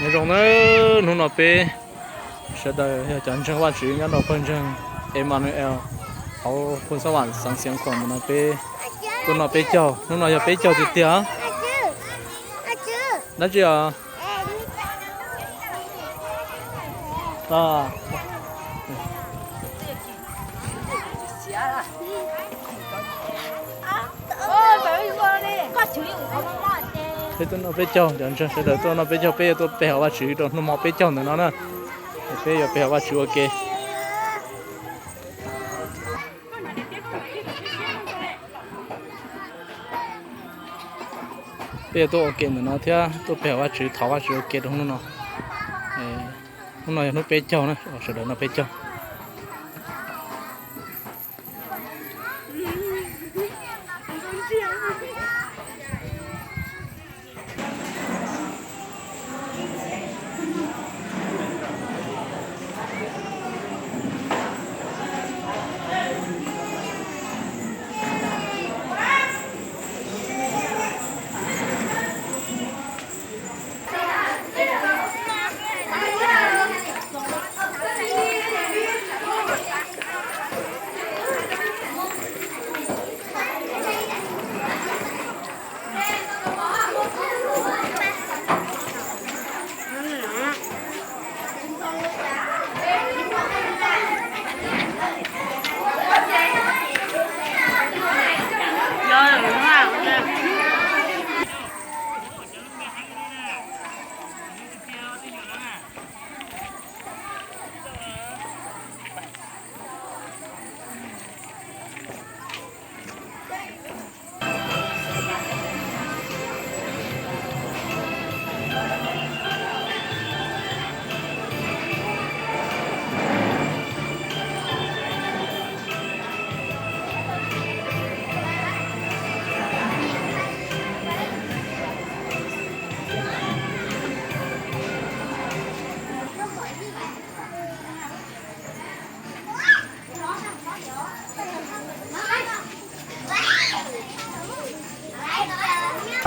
Nyob zoo na, hnub no peb sawv daws yog cov ntseeg Vajtswv nyob rau pawg ntseeg Emmanuel hauv Phu Xab Vam xeev Xiav Khuam no, peb tuaj noj peb caug. Hnub no yog peb caug tiag tiag. Dab tsi os? Peb tuaj noj peb caug, cov ntseeg sawv daws tuaj noj peb caug, peb yuav tuaj pe hawm Vajtswv rau hnub hmo peb caug ntawm no na. Peb yuav pe hawm Vajtswv ua ke. Peb yuav tuaj ua ke ntawm no thiab tuaj pe hawm Vajtswv, thov Vajtswv ua ke rau hnub no. Hnub no yog hnub peb caug na, sawv daws noj peb caug.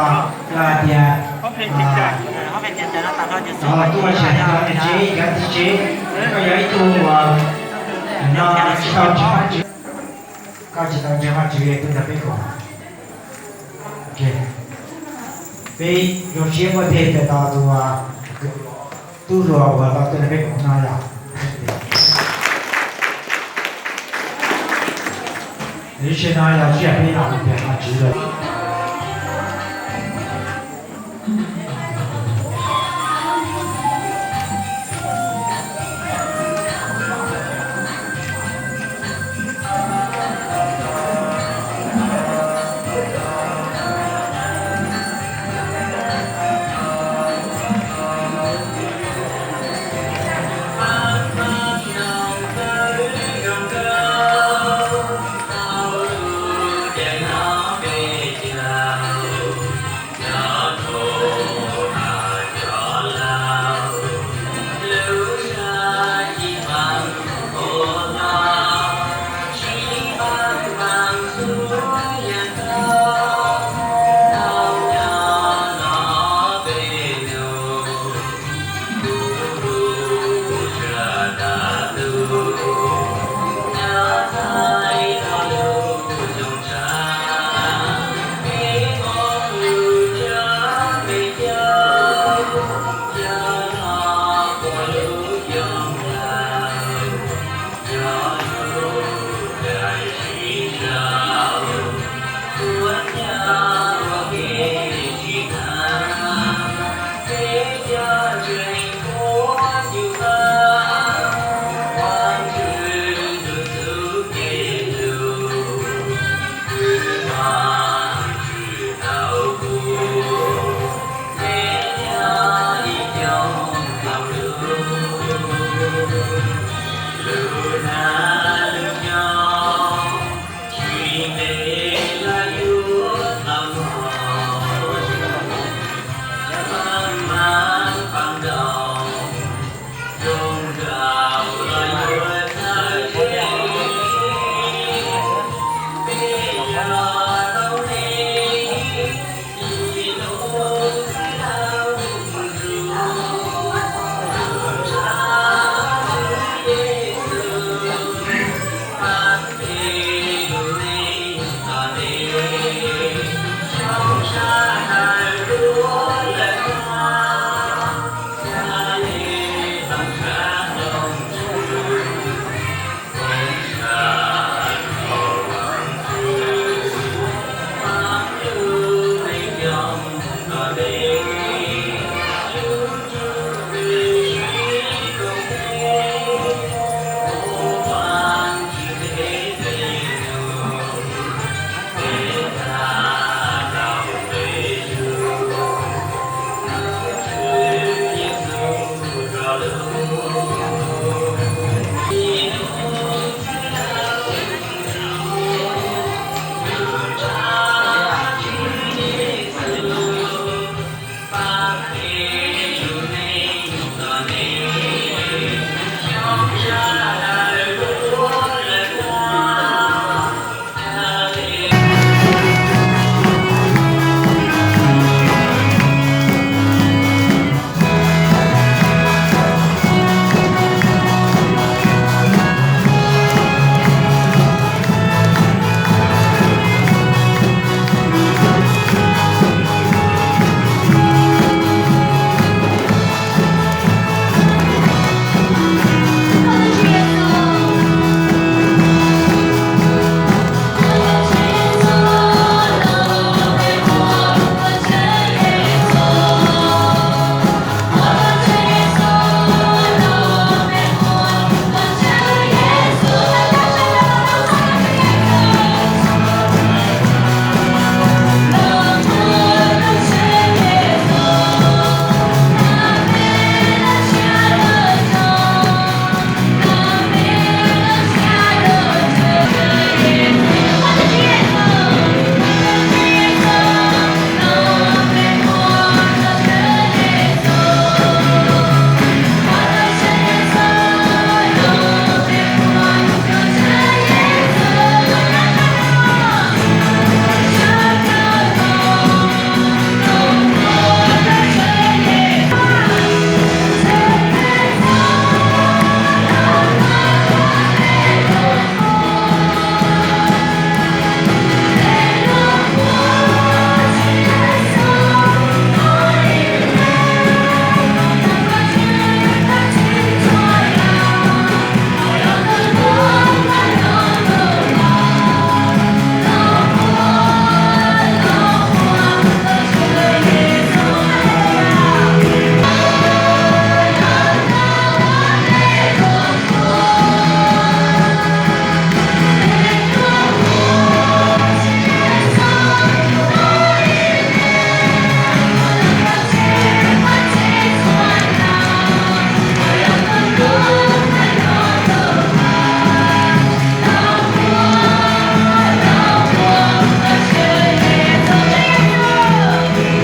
Yog hais tias tuaj tsev, cov txiv tsev, koj yog ib tug uas no tsis tau ntseeg Vajtswv, koj tsis tau ntseeg Vajtswv tuaj nrog peb koom. Peb zoo siab muaj tej tes tos tus tub hluas uas tau tuaj nrog peb koom no yog. Lub sij hawm no yog sij hawm peb los mus pe hawm Vajtswv lawm.